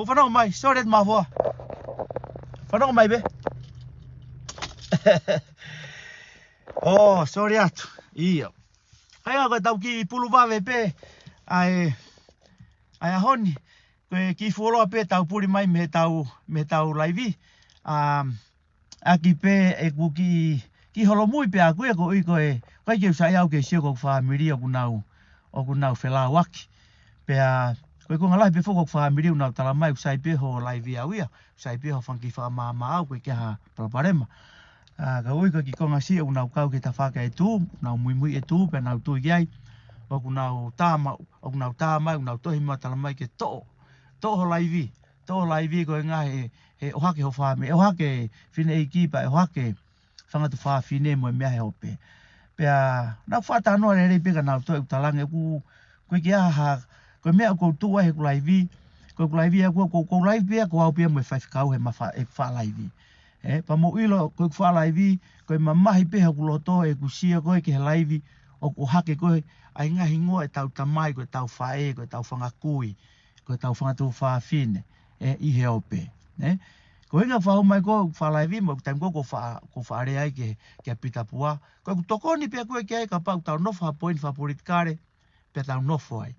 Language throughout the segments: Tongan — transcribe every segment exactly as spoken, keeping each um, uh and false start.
ʻO fanongo mai, sorry atu Mafoa. Fanongo mai pē. ʻO, sorry atu. ʻIo. Kāinga, ko ʻetau kiʻi pulu vave pē ʻa e, ʻa e ʻaho ni. Ko e kiʻi fuoloa pē ʻetau puli mai mei heʻetau, mei heʻetau laivi. Um, ʻaki pē ʻeku kiʻi, kiʻi holomui pē ʻaʻaku ia, koeʻuhi ko e, ʻikai ke u saiʻia au ke sio ki hoku fāmili ʻoku nau, ʻoku nau felāuaki. Pea ko e konga lahi pē foki hoku fāmili ʻoku nau talamai ʻoku sai pē hoʻo laivi au ia, ʻoku sai pē hoʻo fanga kiʻi fakamaama au, ʻikai ke ʻi ai ha palopalema. ʻA, ka ʻoku ʻi ai e kiʻi konga siʻi ʻoku nau kau ki he tafaʻaki ʻa e tuʻu, nau muimui e tuʻu, pea nau tui ki ai. ʻOku nau tā ma-, ʻoku nau tā mai, ʻoku nau tohi mai ʻo talamai ke toʻo, toʻo hoʻo laivi, toʻo hoʻo laivi koeʻuhi he, he ʻohake hoʻo fāmili, ʻohake fineʻeiki pea ʻohake fanga tuofāfine mo e meʻa he ope. Pea naʻá ku faʻa talanoa lelei pē kia nautolu ʻeku talaange ʻoku, ʻoku ʻikai ke ʻi ai ha, ko e meʻa ʻoku ou tuʻu ai heʻeku laivi, ko ʻeku laivi ʻaʻaku ʻoku ou, ʻoku ou laivi pē ʻa au pea mo e faifekau he ma fa-, ʻeku faʻa laivi. Ē, pea mou ʻilo, ko ʻeku faʻa laivi, ko e mamahi pē hoku loto ʻeku sio ko ē ki he laivi, ʻoku ʻohake ko ē ʻa e ngaahi hingoa ʻetau tamai, ko ʻetau faʻē, ko ʻetau fanga kui, ko ʻetau fanga tuofāfine, ē, ʻi he ope, ē. Ko e ʻuhinga ʻeku faʻa hū mai ko ē ʻeku faʻa laivi, mo e taimi ko ē ʻoku ou faʻa, ʻoku ou faʻa lea ai ki he, kia Pita Pua. Ko ʻeku tokoni pē ʻaʻaku ia ki ai kapau ʻoku tau nofo ha poini fakapolitikale, pea tau nofo ai.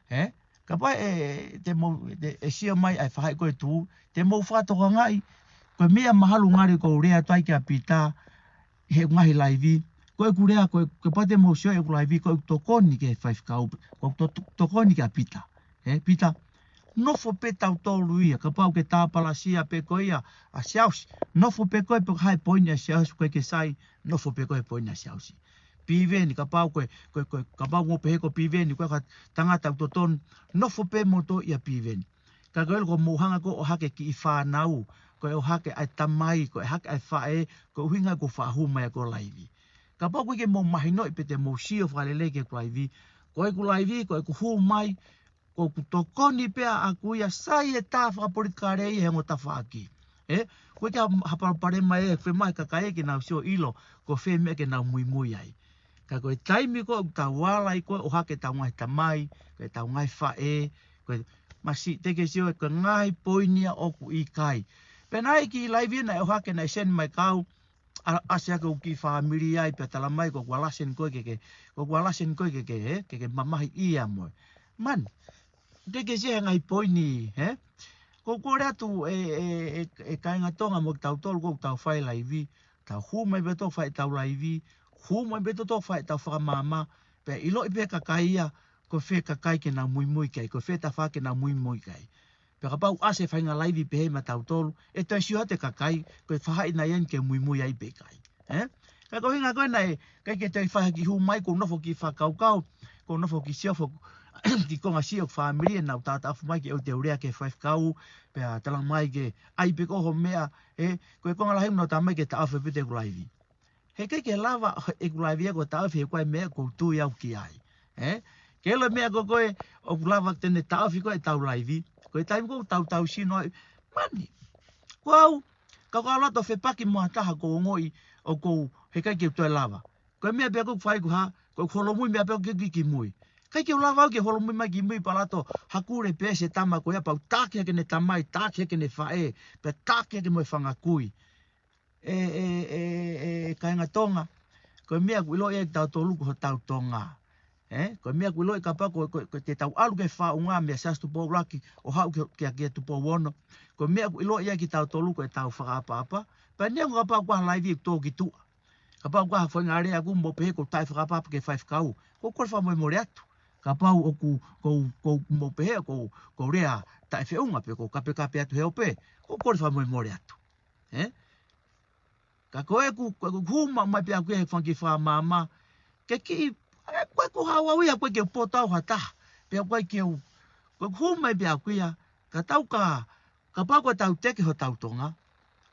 Ē? Kapau ʻe, te mou, te, ʻe sio mai ʻa e faʻahi ko ē tuʻu, te mou fakatokangaʻi, ko e meʻa mahalo ngali ʻoku ou lea atu ai kia Pita, he ngaahi laivi, ko ʻeku lea, ko e, kapau te mou sio ʻeku laivi, ko ʻeku tokoni ki he faifekau, ko ʻeku to-, to-, tokoni kia Pita. Ē, Pita, nofo pē tautolu ia, kapau ʻoku ke tāpalasia pē koe ia ʻa Siaosi, nofo pē koe pe ko e hā e poini ʻa Siaosi, ʻoku ʻikai ke sai, nofo pē koe he poini ʻa Siaosi. Piveni, kapau ko e, ko e, ko e, kapau ʻoku mou pehē ko Piveni, ko e hā e tangata ʻoku totonu, nofo pē moutolu ia Piveni. Ka ko e ʻuhinga ko e hanga ko ē ʻo ʻohake kiʻi fānau, ko e ʻohake ʻa e tamai, ko e ʻohake ʻa e faʻē, ko e ʻuhinga ʻeku faʻa hū mai ʻaʻaku ʻo laivi. Kapau ʻoku ʻikai ke mou mahinoʻi pe te mou sio fakalelei ki heʻeku laivi, ko ʻeku laivi, ko ʻeku hū mai, ko ʻeku tokoni pē ʻaʻaku ia, sai e tā fakapolitikale ia he ongo tafaʻaki. Ē, ʻoku ʻikai ke ʻi ai ha palopalema ʻe fai mai kakai ke nau sio ʻilo, ko fē meʻa ke nau muimui ai. Ka ko e taimi ko ē ʻoku tau ala ai ko ē ʻo ʻohake ʻetau ngaahi tamai, ko ʻetau ngaahi faʻē, ko e masiʻi te ke sio, ko e ngaahi poini ia ʻoku ʻikai. Pea naʻe ʻi ai e kiʻi laivi naʻe ʻohake naʻe send mai kia au, ʻa, ʻasi ʻaki hoku kiʻi fāmili ai pea talamai ko ʻeku ʻalaseni ko ē ke ke, ko ʻeku ʻalaseni ko ē ke ke, ē, ke ke mamahi ia mo e. Man, te ke sio he ngaahi poini, ē? Ko, ʻoku ou lea atu ē, ē, ē, ē kāinga Tonga mo kitautolu ʻoku tau fai laivi, tau hū mai pē tautolu ʻo fai ʻetau laivi, hū mai pē tautolu ʻo fai ʻetau fakamaama, pea ʻiloʻi pē ʻe he kakai ia, ko fē kakai ke nau muimui ki ai, ko fē tafaʻaki ke nau muimui ki ai. Pea kapau ʻoku ʻasi e faʻahinga laivi pehē maʻatautolu, ʻe toe sio atu e kakai, ko e faʻahi naʻe ʻi ai eni ke muimui ai pe ʻikai. Ē? Ka ko e ʻuhinga ko ē naʻe, ʻikai ke toe fai ha kiʻi hū mai, ʻoku ou nofo kiʻi fakakaukau, ʻoku ou nofo kiʻi sio foki ki he konga siʻi ʻo e fāmili, ʻenau taʻotaʻofi mai ke u toe lea ki he faifekau, pea talamai ke ʻai pē ko hoʻo meʻa, ē, ko e konga lahi ʻoku nau talamai ke taʻofi pē ʻeku laivi. He ʻikai ke lava ʻeku laivi ia ʻo taʻofi he ko e meʻa ʻoku ou tui au ki ai. Ē? Ke ʻilo e meʻa ko ē ʻoku lava ke ne taʻofi ko ē ʻetau laivi. Ko e taimi ko ē ʻoku tau tau sino ai. Mani. Ko au, ka ʻoku ou ʻalu atu ʻo fepaki mo ha taha ʻoku ou ongoʻi ʻoku ou, he ʻikai ke u toe lava. Ko e meʻa pē ʻoku ou fai ko e hā, ʻoku ou holomui meʻa pē ʻoku ou kiʻi kimui. ʻIkai ke u lava au ke holomui mai kimui pea ʻalu atu ʻo hakule pē ʻe he tama ko ia pea u taki hake ʻene tamai, taki hake ʻene faʻē, pea taki hake mo e fanga kui. ʻE, ʻe, ʻe, ʻe kāinga Tonga, ko e meʻa ʻoku ʻiloʻi ai kitautolu ko hotau Tonga. Ē? Ko e meʻa ʻoku ʻiloʻi kapau ko, ko, ko ʻetau ʻalu ki he faʻunga meia Siaosi Tupou ʻUluaki ʻo haʻu ki, ki, kia Tupou Ono. Ko e meʻa ʻoku ʻiloʻi ai kitautolu ko ʻetau fakaʻapaʻapa. Pea neongo kapau ko ha laivi ʻoku tō ki tuʻa. Kapau ko ha faʻahinga lea ʻoku mou pehē ʻoku ou taʻefakaʻapaʻapa ki he faifekau, ʻoku ou kole fakamolemole atu. Kapau ʻoku, ʻoku, ʻoku mou pehē ʻoku ou, ʻoku ou lea taʻefeʻunga pe ʻoku ou kapekape atu he ope, ʻoku ou kole fakamolemole atu. Ē? Ka ko ʻeku, ko ʻeku hū mai pē ʻaʻaku ia he fanga kiʻi fakamaama, ke kiʻi, ē, ko ʻeku hau au ia, ʻoku ʻikai ke u poto au ha taha, pea ʻoku ʻikai ke u, ko ʻeku hū mai pē ʻaʻaku ia, ka tau ka, kapau ko ʻetau teke hotau Tonga,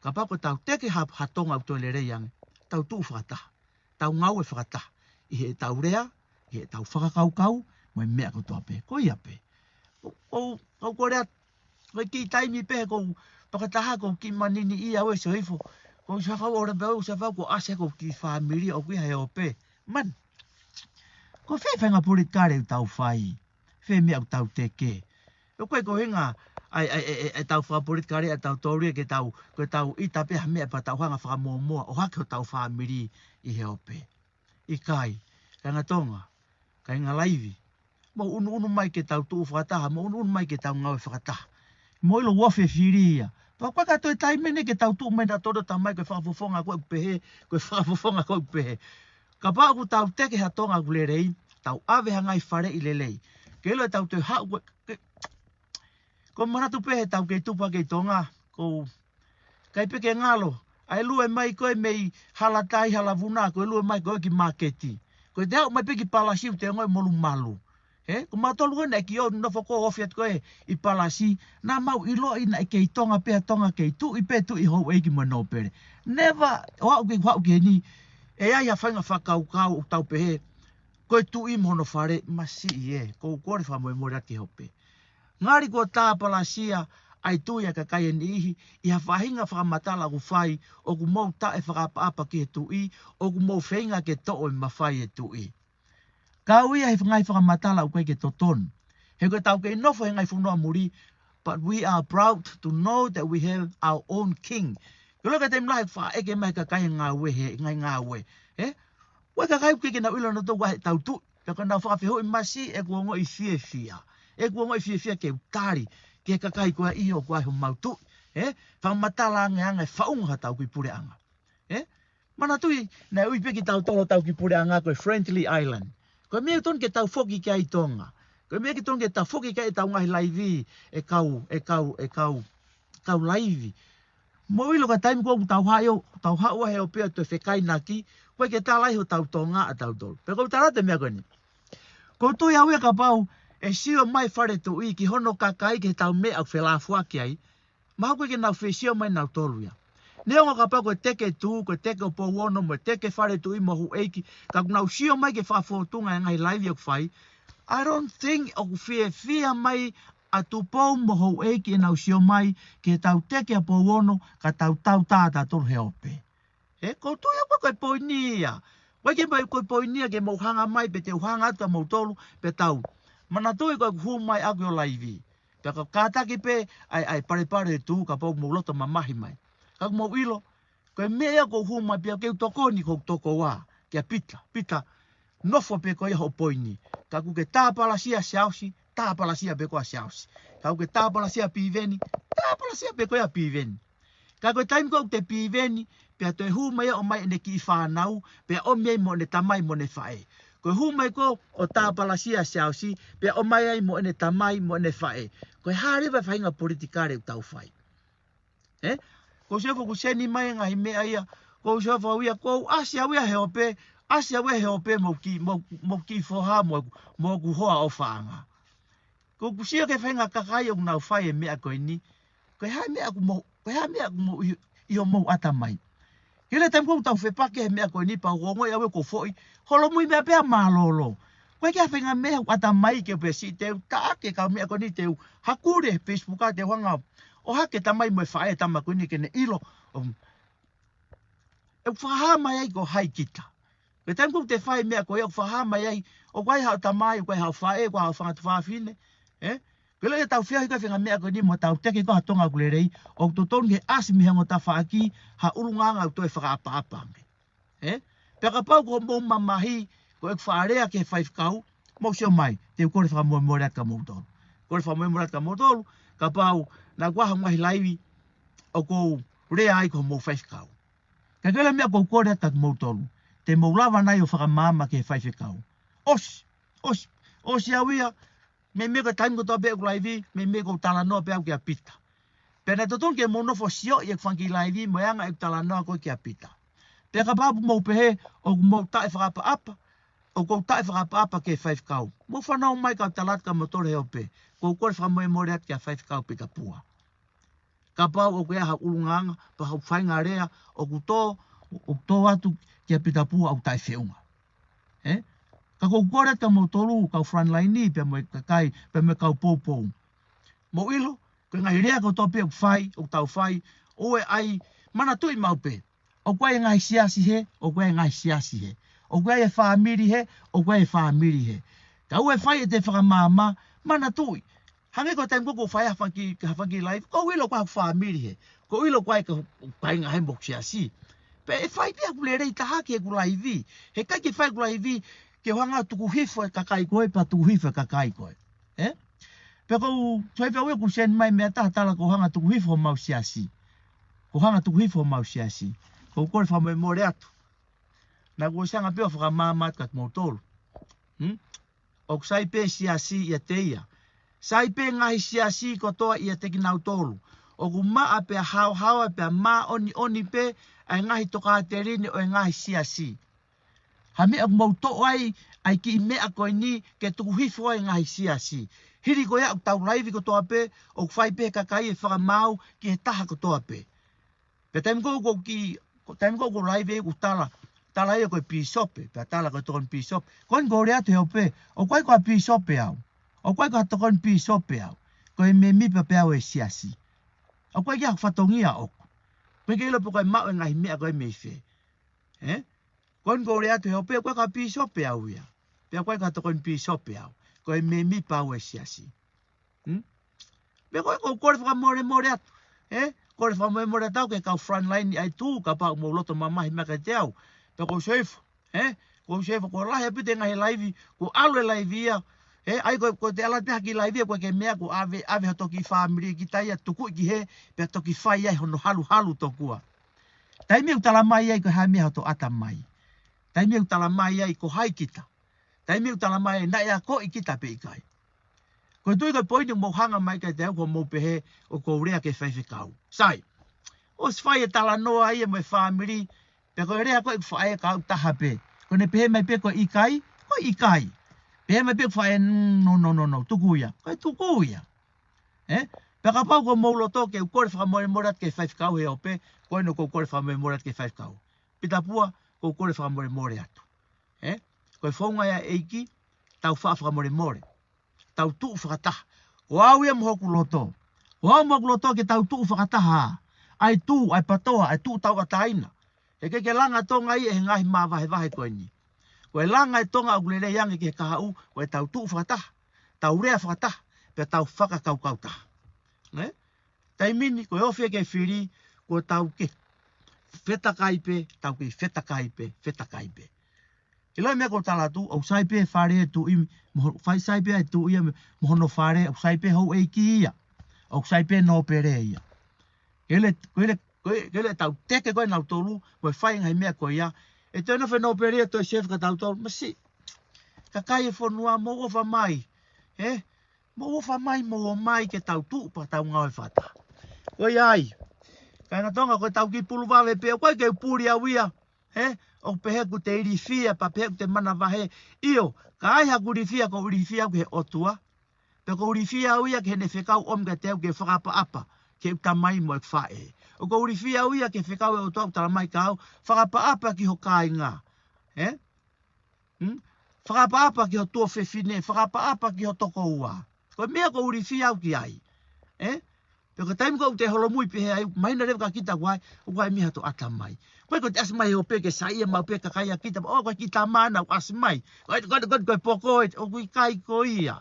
kapau ko ʻetau teke ha, ha Tonga ʻoku toe lelei ange, tau tuʻu fakataha, tau ngāue fakataha, ʻi heʻetau lea, ʻi heʻetau fakakaukau, mo e meʻa kotoa pē, ko ia pē. ʻOku, ʻoku, ʻoku ou kole atu, ko e kiʻi taimi pē he ʻoku ou fakataha ʻoku ou kiʻi manini ia ʻo e sio hifo. ʻOku ou sio hifo ʻo lea pē ʻo sio hifo ʻoku ʻasi ʻeku kiʻi fāmili ʻoku ʻi ai he ope. Man. Ko fē faʻahinga politikale ʻoku tau fai. Fē meʻa ʻoku tau teke. ʻOku ʻikai ko e ʻuhinga ʻa e, ʻa e, ʻa e, ʻa e tau fakapolitikale, ʻa e tau tōlia ke tau, ko e tau ʻita pē ha meʻa pea tau hanga fakamuʻomuʻa ʻo hake hotau fāmili ʻi he ope. ʻIkai, kāinga Tonga, kāinga Laivi, mou ʻunuʻunu mai ke tau tuʻu fakataha, mou ʻunuʻunu mai ke tau ngāue fakataha. Mou ʻilo ʻoku fiefia ia. Pea ʻoku ʻikai toe taimi eni ke tau tuʻu mai naʻa tolo tamai ko e fakafofonga ko ē ʻoku pehē, ko e fakafofonga ko ē ʻoku pehē. Kapau ʻoku tau teke ha Tonga ʻoku lelei, tau ʻave ha ngaahi faleʻi lelei. Ke ʻilo ʻe tau toe haʻu ko e, ke, ko e manatu pē he tau kei tupu hake ʻi Tonga, ko e ʻikai pē ke ngalo, ʻa e lue mai ko ē mei Halatai, Halavuna, ko e lue mai ko ē ki māketi. Ko e te haʻu mai pē ki Palasi ʻoku te ongoʻi molumalu. He, ko mautolu eni ʻoku ō ʻo nofo ko ē ʻo ofi atu ko ē ʻi Palasi, naʻa mau ʻiloʻi naʻe kei Tonga pē ha Tonga kei tuʻi pē tuʻi houʻeiki mo e nōpele. Never, ʻo aʻu ki, ʻo aʻu ki heni, ʻe ʻi ai ha faʻahinga fakakaukau ʻoku tau pehē, ko e tuʻi mo hono fale, masiʻi ē, ʻoku ou kole fakamolemole atu ki he ope. Ngali kuo tāpalasia ʻa e tui ʻa e kakai ʻe niʻihi, ʻi ha faʻahinga fakamatala ʻoku fai, ʻoku mou taʻefakaʻapaʻapa ki he tuʻi, ʻoku mou feinga ke toʻo e mafai ʻe he tuʻi. Kau ia he ngaahi fakamatala ʻoku ʻikai ke totonu. He ko e tau kei nofo he ngaahi fonua muli, but we are proud to know that we have our own king. Ke ʻilo ʻoku ʻikai te mou lahi fakaʻeke mai kakai ngāue he, ngaahi ngāue. He? Ko e kakai ʻoku ʻikai ke nau ʻilo nautolu ʻa e tau tuʻi. Pea ko ʻenau fakafehuʻi masiʻi ʻeku ongoʻi fiefia. ʻEku ongoʻi fiefia ke u tali ki he kakai ko ia ʻoku ʻi ai homau tuʻi. He? Fakamatala ange ange faʻunga ha tau kiʻi puleʻanga. He? Manatuʻi, naʻe ui pē kitautolu tau kiʻi puleʻanga ko e Friendly Island. Ko e meʻa tonu ke tau foki ki ai Tonga. Ko e meʻa ke tonu ke tau foki ki ai tau ngaahi laivi, ʻe kau, ʻe kau, ʻe kau, kau laivi. Mou ʻilo ka taimi ko ē ʻoku tau haʻu, tau haʻu he ope ʻo toe fekainaki, ʻoku ʻikai ke tala ai hotau Tonga ʻatautolu. Pea ʻoku ou tala atu e meʻa ko eni. ʻOku ou tui au ia kapau ʻe sio mai fale tuʻi ki hono kakai ki he tau meʻa ʻoku felāfuaki ai, mahalo ʻoku ʻikai ke nau fie sio mai nautolu ia. Neongo kapau ko e teke tū, ko e teke ʻo Pouono, mo e teke fale tuʻi mo houʻeiki, ka ʻoku nau sio mai ki he fakafōtunga ʻa e ngaahi laivi ʻoku fai, I don't think ʻoku fiefia mai ʻa Tupou mo houʻeiki ʻenau sio mai ki he tau teke ʻa Pouono, ka tau tautā ʻatautolu he ope. He, ʻoku ou tui au ko e poini ia. ʻOku ʻikai ke mou, ko e poini ia ke mou hanga mai pe te u hanga atu kia moutolu, pe tau. Manatuʻi ko ʻeku hū mai ʻaʻaku ʻo laivi. Pea ka kātaki pē ʻa e, ʻa e palepale ʻe tū kapau mou loto mamahi mai. Ka ʻoku mou ʻilo, ko e meʻa ia ʻoku ou hū mai pea ke u tokoni ko e tokoua, kia Pita. Pita, nofo pē ko ia hoʻo poini. Ka ʻoku ke tāpalasia Siaosi, tāpalasia pē koe ʻa Siaosi. Ka ʻoku ke tāpalasia Piveni, tāpalasia pē koe ʻa Piveni. Ka ko e taimi ko ē ʻoku te Piveni, pea toe hū mai ʻo ʻomai ʻene kiʻi fānau, pea ʻomi ai mo ʻene tamai mo ʻene faʻē. Ko e hū mai ko ē ʻo tāpalasia Siaosi, pea ʻomai ai mo ʻene tamai mo ʻene faʻē. Ko e hā leva e faʻahinga politikale ʻoku tau fai. He? ʻOku ou sio ʻoku seni mai e ngaahi meʻa ia, ʻoku ou sio au ia, ʻoku ou ʻasi au ia he ope, ʻasi au ia he ope mo e kiʻi, mo, mo e kiʻi foha, mo, mo ʻeku hoa ʻofaʻanga. ʻOku ou sio ki he faʻahinga kakai ʻoku nau fai e meʻa ko eni. Ko e hā e meʻa ʻoku mou, ko e hā e meʻa ʻoku mou ʻi, ʻi homou ʻatamai. Ke ʻilo e taimi ko ē ʻoku tau fepaki he meʻa ko eni pea ʻoku ou ongoʻi au ʻoku ou foʻi, holomui meʻa pē ʻa mālōlō. ʻOku ʻikai ke ʻi ai ha faʻahinga meʻa ʻoku ʻatamai ke u pehē siʻi te u taʻaki e kau meʻa ko eni te u hakule he Facebook ʻa te u hanga ʻo hake tamai mo e faʻē tama ko eni ke ne ʻilo. Um, ʻoku fakahā mai ai ko hai kita. Ko e taimi ko ē ʻoku te fai meʻa ko ia ʻoku fakahā mai ai, ʻoku ʻi ai haʻo tamai, ʻoku ʻi ai haʻo faʻē, ʻoku ʻi ai haʻo fanga tuofāfine, ē? Ke ʻilo ʻe tau fiefia he faʻahinga meʻa ko eni mo tau teke ko ē ha Tonga ʻoku lelei, ʻoku totonu ke ʻasi mei he ongo tafaʻaki, ha ʻulungaanga ʻoku toe fakaʻapaʻapa ange. Ē? Pea kapau ko hoʻomou mamahi, ko ʻeku faʻa lea ki he faifekau, mou sio mai, te u kole fakamolemole atu kia moutolu. Kole fakamolemole atu kia moutolu, kapau naʻa ku ʻaho ngaahi laivi, ʻoku ou lea ai ki hoʻomou faifekau. Ka ko e meʻa ʻoku ou kole atu kia moutolu, te mou lava nai ʻo fakamaama ki he faifekau. ʻOsi, ʻosi, ʻosi au ia, meimei ko e taimi kotoa pē ʻeku laivi, meimei ʻoku ou talanoa pē au kia Pita. Pea naʻe totonu ke mou nofo ʻo sioʻi ʻeku fanga kiʻi laivi, mo e anga ʻeku talanoa ko ē kia Pita. Pea kapau ʻoku mou pehē, ʻoku mou taʻefakaʻapaʻapa, ʻoku ou taʻefakaʻapaʻapa ki he faifekau. Mou fanongo mai kau tala atu kia moutolu he ope, ʻoku ou kole fakamolemole atu kia faifekau Pita Pua. Kapau ʻoku ʻi ai haʻo ʻulungaanga, pe haʻo faʻahinga lea, ʻoku tō, ʻoku tō atu kia Pita Pua ʻoku taʻefeʻunga. Ē? Ka ʻoku ou kole atu kia moutolu, kau frontline, pea mo e kakai, pea mo e kau poupou. Mou ʻilo, ko e ngaahi lea kotoa pē ʻoku fai, ʻoku tau fai, ʻoua ʻe ʻai, manatuʻi maʻu pē. ʻOku ʻi ai e ngaahi siasi hē, ʻoku ʻi ai e ngaahi siasi hē. ʻOku ʻi ai e fāmili hē, ʻoku ʻi ai e fāmili hē. Ka ʻoua ʻe fai ʻete fakamaama, manatuʻi. Hangē ko e taimi ko ē ʻoku ou fai ai ha fanga kiʻi, ha fanga kiʻi laivi, ʻoku ou ʻilo ko e hā haʻaku fāmili hē. ʻOku ou ʻilo ko e hā e ka-, kāinga he moku siasi. Pea ʻe fai pē haʻaku lelei taha ki heʻeku laivi. He ʻikai ke fai ʻeku laivi ke u hanga ʻo tuku hifo e kakai ko ē, pea tuku hifo e kakai ko ē. Ē? Pea ʻoku ou, toe pē ʻoku ou send mai meʻa taha tala ko e hanga ʻo tuku hifo homau siasi. Ko e hanga ʻo tuku hifo homau siasi. ʻOku ou kole fakamolemole atu. Naʻá ku ʻosi hanga pē ʻo fakamaama atu kia kimoutolu. Hmm? ʻOku sai pē siasi ʻiate ia. Sai pē ngaahi siasi kotoa ʻiate kinautolu. ʻOku maʻa pea haohaoa pea māʻoniʻoni pē ʻa e ngaahi tokāteline ʻo e ngaahi siasi. Ha meʻa ʻoku mou toʻo ai ʻa e kiʻi meʻa ko eni ke tuku hifo ai e ngaahi siasi. Hili ko ia ʻoku tau laivi kotoa pē, ʻoku fai pē he kakai e fakamaau ki he taha kotoa pē. Pea taimi ko ē ʻoku ou kiʻi, ko e taimi ko ē ʻoku ou laivi ai ʻoku tala, tala ia ko e pīsope, pea tala ko e tokoni pīsope. Ko eni ʻoku ou lea atu he ope, ʻoku ʻikai ko ha pīsope au. ʻOku ʻikai ko ha tokoni pīsope au. Ko e mēmipa pē au e siasi. ʻOku ʻikai ke ʻi ai haʻaku fatongia ʻoʻoku. ʻOku ʻikai ke ʻilo pe ko e maʻu e ngaahi meʻa ko ē mei fē. Ē? Ko eni ʻoku ou lea atu he ope, ʻoku ʻikai ko ha pīsope au ia. Pea ʻoku ʻikai ko ha tokoni pīsope au. Ko e mēmipa au e siasi. Hmm? Pea ko e, ʻoku ou kole fakamolemole atu. Ē? Kole fakamolemole atu ki he kau frontline ʻi ʻaitū, kapau ʻoku mou loto mamahi mai kiate au. Pea ʻoku ou sio hifo. Ē? ʻOku ou sio hifo, kuo lahi ʻaupito e ngaahi laivi, kuo ʻalu e laivi ia. Ē? ʻAi ko, ko ʻete ʻalu atu pē ha kiʻi laivi ia, ʻoku ʻikai ke meʻa, kuo ʻave, ʻave hoto kiʻi fāmili kita ia, tuku ki hē, pea toki fai ai hono haluhalu tokua. Taimi ʻoku tala mai ai ko e hā e meʻa hoto ʻatamai. Taimi ʻoku tala mai ai ko hai kita. Taimi ʻoku tala mai ai naʻe akoʻi kita pe ʻikai. Ko e tui ko e poini ʻoku mou hanga mai kiate au ʻoku mou pehē ʻoku ou lea ki he faifekau. Sai. ʻOsi fai e talanoa ia mo e fāmili, pea ko e lea ko ē ʻeku faʻē kautaha pē. Ko ʻene pehē mai pē ko e ʻikai, ko e ʻikai. Pehē mai pē ʻeku faʻē, no, no, no, no, tuku ia. Ko e tuku ia. Ē? Pea kapau ʻoku mou loto ke u kole fakamolemole atu ki he faifekau he ope, ko eni ʻoku ou kole fakamolemole atu ki he faifekau. Pita Pua, ʻoku ou kole fakamolemole atu. Ē? Ko e founga ia ʻEiki, tau faʻa fakamolemole. Tau tuʻu fakataha. Ko au ia mo hoku loto. Ko au mo hoku loto ke tau tuʻu fakataha. ʻAitū, ʻAi Patoa, ʻAitū Tauʻatāina. He ʻikai ke langa Tonga ia he ngaahi māvahevahe ko eni. Ko e langa e Tonga ʻoku lelei ange ki he kahaʻu, ko e tau tuʻu fakataha. Tau lea fakataha. Pea tau fakakaukau taha. Ē? Taimi ni, ko e ofi ke fili, ko e tau ke fetakai pē, tau ke fetakai pē, fetakai pē. ʻIlo e meʻa ʻoku ou tala atu, ʻoku sai pē fale e tuʻi, mo ho-, fai sai pē e tuʻi ia mo, mo hono fale, ʻoku sai pē houʻeiki ia, ʻoku sai pē nōpele ia. Ke le, ke le, ke, ke le tau teke ko ē nautolu, mo e fai ngaahi meʻa ko ia. ʻE toe nofo e nōpele ia, toe sēfika tautolu, masiʻi. Kakai e fonua, mou ʻofa mai. Ē? Mou ʻofa mai, mou ō mai ke tau tuʻu pea tau ngāue fakataha. Ko ia ai. Kāinga Tonga, ko e tau kiʻi pulu vave pē, ʻoku ʻikai ke u puli au ia. Ē? ʻOku pehē ʻoku te ilifia, pea pehē ʻoku te manavahē. ʻIo, ka ai haʻaku ilifia, ʻoku ou ilifia au ki he ʻOtua. Pea ʻoku ou ilifia au ia ki heʻene fekau ʻomi kiate au ke fakaʻapaʻapa ki heʻeku tamai mo ʻeku faʻē. ʻOku ou ilifia au ia ki he fekau ʻa e ʻOtua ʻoku tala mai kia au, fakaʻapaʻapa ki ho kāinga. Ē? Hmm? Fakaʻapaʻapa ki ho tuofefine, fakaʻapaʻapa ki ho tokoua. Ko e meʻa ʻoku ou ilifia au ki ai. Ē? Pea ko e taimi ko ē ʻoku te holomui pehē ai, mahino leva kia kita ʻoku ʻi ai, ʻoku ʻi ai e meʻa hoto ʻatamai. Ko e ko ʻete ʻasi mai he ope ke saiʻia maʻu pē kakai ʻa kita, ʻo ko e kiʻi tama naʻa ku ʻasi mai. Ko e, ko e, ko e, ko e poko ē, ʻoku ʻikai ko ia.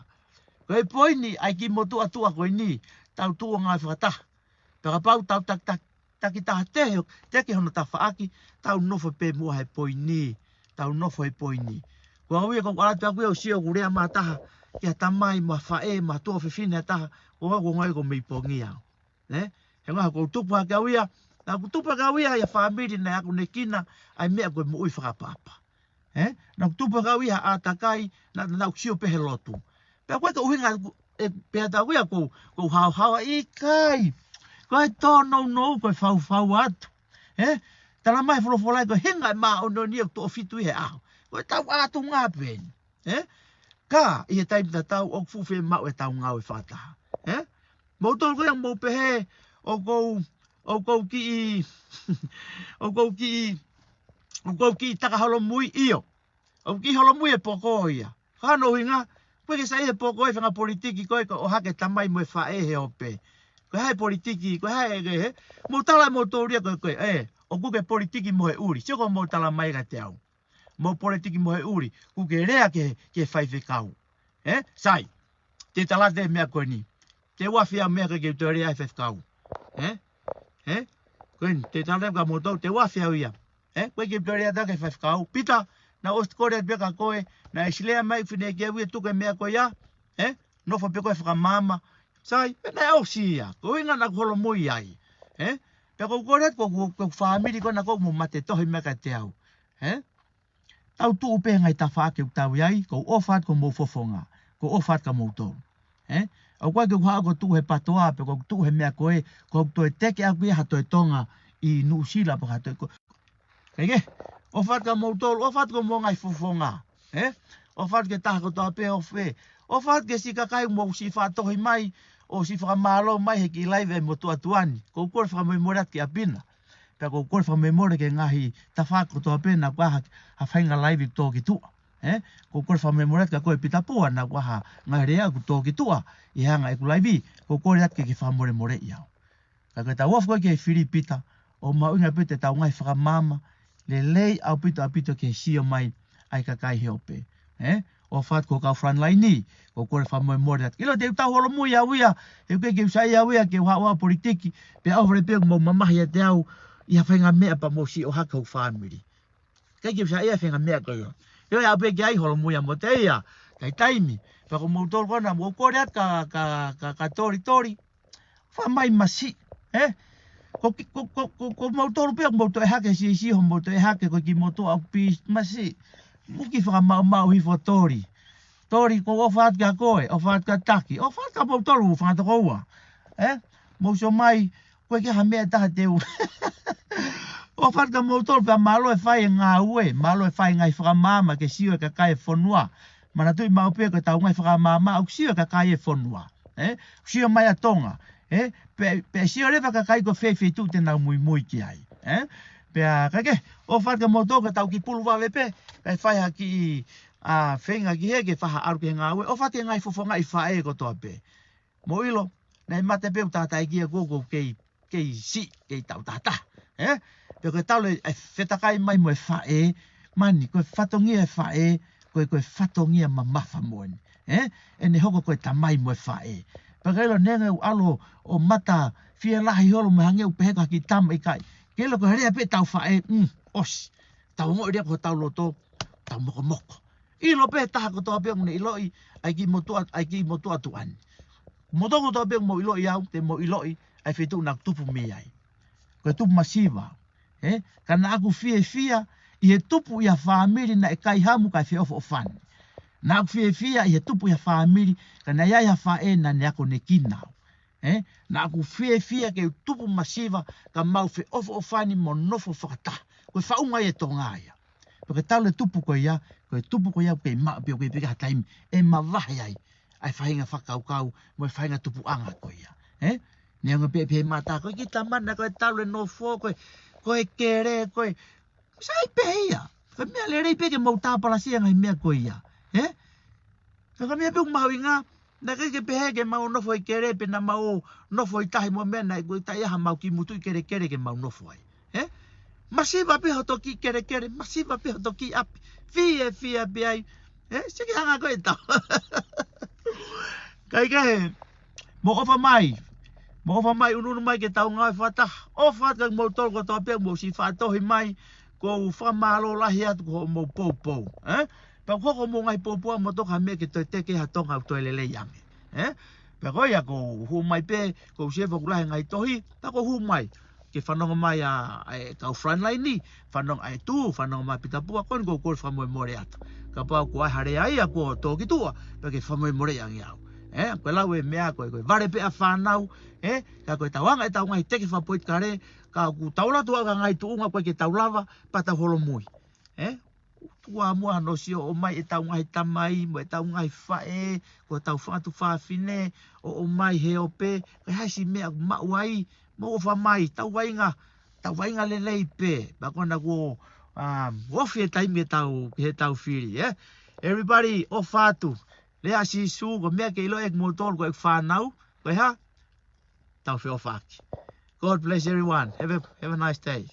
Ko e poini, ʻai kiʻi motuʻa tuʻa ko eni, tau tuʻu ʻo ngāue fakataha. Pea kapau tau tak, tak, taki taha te, teke hono tafaʻaki, tau nofo pē muʻa he poini, tau nofo he poini. Ko au ia ʻoku ou ʻalu atu au ia ʻo sio ʻoku lea mai ha taha, ki ha tamai mo ha faʻē, mo ha tuofefine ʻa taha, ko au ʻoku ou ngaahi ko mei pongia. Ē? He ngaahi ʻoku ou tupu hake au ia, naʻa ku tupu hake au ia, ʻa e fāmili naʻa ku nekina, ʻa e meʻa ko e moʻui fakaʻapaʻapa. Ē? Naʻa ku tupu hake au ia ha ʻātakai, naʻa, naʻa ku sio pē he lotu. Pea ko e ʻuhinga, ē, pea tau ia ʻoku ou, ʻoku ou haohaoa ʻikai. Ko e tōnounou, ko e faufau atu. Ē? Tala mai he folofola ko e hinga e māʻoniʻoni ʻoku toʻo fitu ʻi he ʻaho. Ko e tau ʻatunga pē eni. Ē? Ka, ʻi he taimi tatau, ʻoku fuʻu fiemaʻu e tau ngāue fakataha. Ē? Mou tolu ko ia mou pehē, ʻoku ou, ʻoku ou kiʻi, ʻoku ou kiʻi, ʻoku ou kiʻi taka holomui ʻio. ʻOku kiʻi holomui e poko ia. Ko hono ʻuhinga, ko e ke saiʻia he poko e fanga politiki ko e ka ʻohake tamai mo e faʻē he ope. Ko e hā e politiki, ko e hā e ke he, mou tala mou tolu ia ko e, ko e, ē, ʻoku ke politiki mo e ʻuli, sio ko mou tala mai kiate au. Mou politiki mo e ʻuli, ʻoku ke lea ki he, ki he faifekau. Ē, sai, te tala atu e meʻa ko eni. Te u afe au meʻa ko ē ke u toe lea ai faifekau. Ē? Ē? Ko eni, te u tala atu kia moutolu, te u afe au ia. Ē? Ko e ke u toe lea atu ki he faifekau. Pita, naʻa ku ʻosi kole atu pē kia koe, naʻe ʻosi lea mai e fineʻeiki au ia tuku e meʻa ko ia. Ē? Nofo pē koe fakamaama. Sai, pea naʻe ʻosi ia. Ko e ʻuhinga naʻa ku holomui ai. Ē? Pea ko u kole atu, ko, ko, ko e fāmili ko ena ʻoku mou mate tohi mai kiate au. Ē? Tau tuʻu pē he ngaahi tafaʻaki ʻoku tau ʻi ai, ko u ʻofa atu ki homou fofonga, ko u ʻofa atu kia moutolu. Ē? ʻOku ʻikai ke u haʻu ʻo tuʻu he PTOA, pe ko u tuʻu he meʻa ko ē, ko u toe teke ʻaʻaku ia ha toe Tonga ʻi Nuʻusila, pe ha toe ko-, kae kehe, ʻofa atu kia moutolu, ʻofa atu ki homou ngaahi fofonga. Ē? ʻOfa atu ki he taha kotoa pē ʻoku fē. ʻOfa atu ki he siʻi kakai ʻoku mou siʻi faʻa tohi mai, ʻo siʻi fakamālō mai he kiʻi laive ʻa e motuʻa tuʻa ni. Ko u kole fakamolemole atu kia Pina. Pea ko u kole fakamolemole ki he ngaahi tafaʻaki kotoa pē naʻa ku ʻai ha, ha faʻahinga laivi tō ki tuʻa. Ē? Ko u kole fakamolemole atu kia koe Pita Pua naʻa ku ʻai ha ngaahi lea ʻoku tō ki tuʻa ʻi he anga ʻeku laivi, ko u kole atu ke ke fakamolemoleʻi au. Ka ko ʻetau ʻofa ko ē ki he fili Pita, ʻoku mahuʻinga pē ʻetau ngaahi fakamaama, lelei ʻaupito ʻaupito ki he sio mai ʻa e kakai he ope. Ē? ʻOfa atu ki he kau frontline ni, ko u kole fakamolemole atu. ʻIlo te u tau holomui au ia, he ʻoku ʻikai ke u saiʻia au ia ke u haʻu au ʻo politiki, pea ʻohovale pē ʻoku mou mamahi ʻiate au ʻi ha faʻahinga meʻa pea mou siʻi ʻohake hoku fāmili. ʻIkai ke u saiʻia he faʻahinga meʻa ko ia. ʻIo, ʻe aʻu pē ki ai, holomui au mo Teia, taimi taimi. Pea ko moutolu ko ena, mou kole atu kia, kia, kia, kia Toli, Toli. Fai mai masiʻi, ē? Ko ki-, ko, ko, ko, ko moutolu pē ʻoku mou toe hake, siʻisiʻi hoʻomou toe hake, ko e kiʻi motuʻa ʻoku pisi masiʻi. Mou kiʻi fakamaʻumaʻu hifo Toli. Toli, ko u ʻofa atu kia koe, ʻofa atu kia Taki, ʻofa atu kia moutolu fanga tokoua. Ē? Mou sio mai, ko e ʻikai ha meʻa ʻe taha te u. ʻOfa atu kia moutolu pea mālō e fai e ngāue, mālō e fai e ngaahi fakamaama ke sio e kakai e fonua. Manatuʻi maʻu pē ko ʻetau ngaahi fakamaama ʻoku sio e kakai e fonua. Ē? Sio mai ʻa Tonga. Ē? Pea, pea sio leva e kakai ko fē feituʻu te nau muimui ki ai. Ē? Pea kae kehe, ʻofa atu kia moutolu, ka tau kiʻi pulu vave pē, kae fai ha kiʻi, ʻa, feinga ki he, ke fai ha ʻalu ki he ngāue, ʻofa atu ki he ngaahi fofongaʻi faʻē kotoa pē. Mou ʻilo, naʻe mate pē ʻeku tangataʻeiki ʻaʻaku ʻoku kei, kei siʻi, kei taʻu taha taha. Ē? Pea ko e talu e fetakai mai mo e faʻē, mani, ko e fatongia e faʻē, ko e, ko e fatongia mamafa moʻoni. Ē? ʻEne hoko ko e tamai mo e faʻē. Pea ka ʻilo neongo ʻeku ʻalu ʻo mata fielahi holo mo hangē ʻoku pehē ko ha kiʻi tama ʻikai. Ke ʻilo ko e lea pē ʻetau faʻē, mm, ʻosi. Tau ongoʻi leva ko hotau loto, tau mokomoko. ʻIlo pē taha kotoa pē ʻoku ne ʻiloʻi ʻa e kiʻi motuʻa, ʻa e kiʻi motuʻa tuʻa ni. Moutolu kotoa pē ʻoku mou ʻiloʻi au, te mou ʻiloʻi ʻa e feituʻu naʻa ku tupu mei ai. Ko e tupu masiva, ē? Ka naʻa ku fiefia ʻi he tupu ʻi ha fāmili naʻe kai hamu kae feʻofoʻofani. Naʻa ku fiefia ʻi he tupu ʻi ha fāmili, ka naʻe ʻi ai ha faʻē naʻa ne akonekina au. Ē? Naʻa ku fiefia ke u tupu masiva, ka mau feʻofoʻofani mo nofo fakataha. Ko e faʻunga ia ʻo e Tonga ia. Pea ko e talu e tupu ko ia, ko e tupu ko ia ʻoku kei maʻu pē, ʻoku kei pē ha taimi ʻe mavahe ai ʻa e faʻahinga fakakaukau mo e faʻahinga tupuʻanga ko ia. Ē? Neongo pē pē mata, ko e kiʻi tama naʻe ko e talu e nofo, ko e, ko e kele, ko e, sai pē ia. Ko e meʻa lelei pē ke mou tāpalasia e ngaahi meʻa ko ia. Ē? Ka ko e meʻa pē ʻoku mahuʻinga, naʻe ʻikai ke pehē ke mau nofo ʻi kele pe naʻa mau nofo ʻi tahi mo e meʻa naʻe ʻikai ke ʻi ai hamau kiʻi mutuʻi kelekele ke mau nofo ai. Ē? Masiva pē hoto kiʻi kelekele, masiva pē hoto kiʻi ʻapi. Fiefia pē ai. Ē? Seke hanga ko e tau. Kae kehe, mou ʻofa mai. Mou ʻofa mai, ʻunuʻunu mai ke tau ngāue fakataha. ʻOfa atu kia moutolu kotoa pē ʻoku mou siʻi faʻa tohi mai. Ko u fakamālō lahi atu ki hoʻomou poupou. Ē? Pea ʻoku hoko hoʻomou ngaahi poupou ʻa moutolu ko ha meʻa ke toe teke ha Tonga ʻoku toe lelei ange. Ē? Pea ko ia ko u hū mai pē, ko u sio ʻoku lahi e ngaahi tohi, pea ko u hū mai. Ke fanongo mai ʻa, ʻa e kau frontline ni, fanongo ʻa e tu, fanongo mai Pita Pua, ko eni ko u kole fakamolemole atu. Kapau ko e hā e lea ia kuo tō ki tuʻa, pea ke fakamolemoleʻi ange au. Ē? Ko e lau e meʻa, ko e, ko e vale pē ʻa e fānau, ē? Ka ko ʻetau anga ʻetau ngaahi teke fakapolitikale, ka ʻoku tau lotu ʻa e ngaahi tuʻunga ko ē ke tau lava, pea tau holomui. Ē? Tuku ā muʻa hono sio ʻo ʻomai ʻetau ngaahi tamai, mo ʻetau ngaahi faʻē, ko ʻetau fanga tuofāfine, ʻo ʻomai he ope, ko e hā e siʻi meʻa ʻoku maʻu ai, mou ʻofa mai, tau vaʻinga, tau vaʻinga lelei pē, pea ko ena kuo, um, ofi e taimi ʻetau, ʻetau fili, ē? Everybody, ʻofa atu. Lea ʻa Sīsū, ko e meʻa ke ʻiloʻi ʻe moutolu ko e fānau, ko e hā? Tau feʻofaʻaki. God bless everyone. Have a, have a nice day.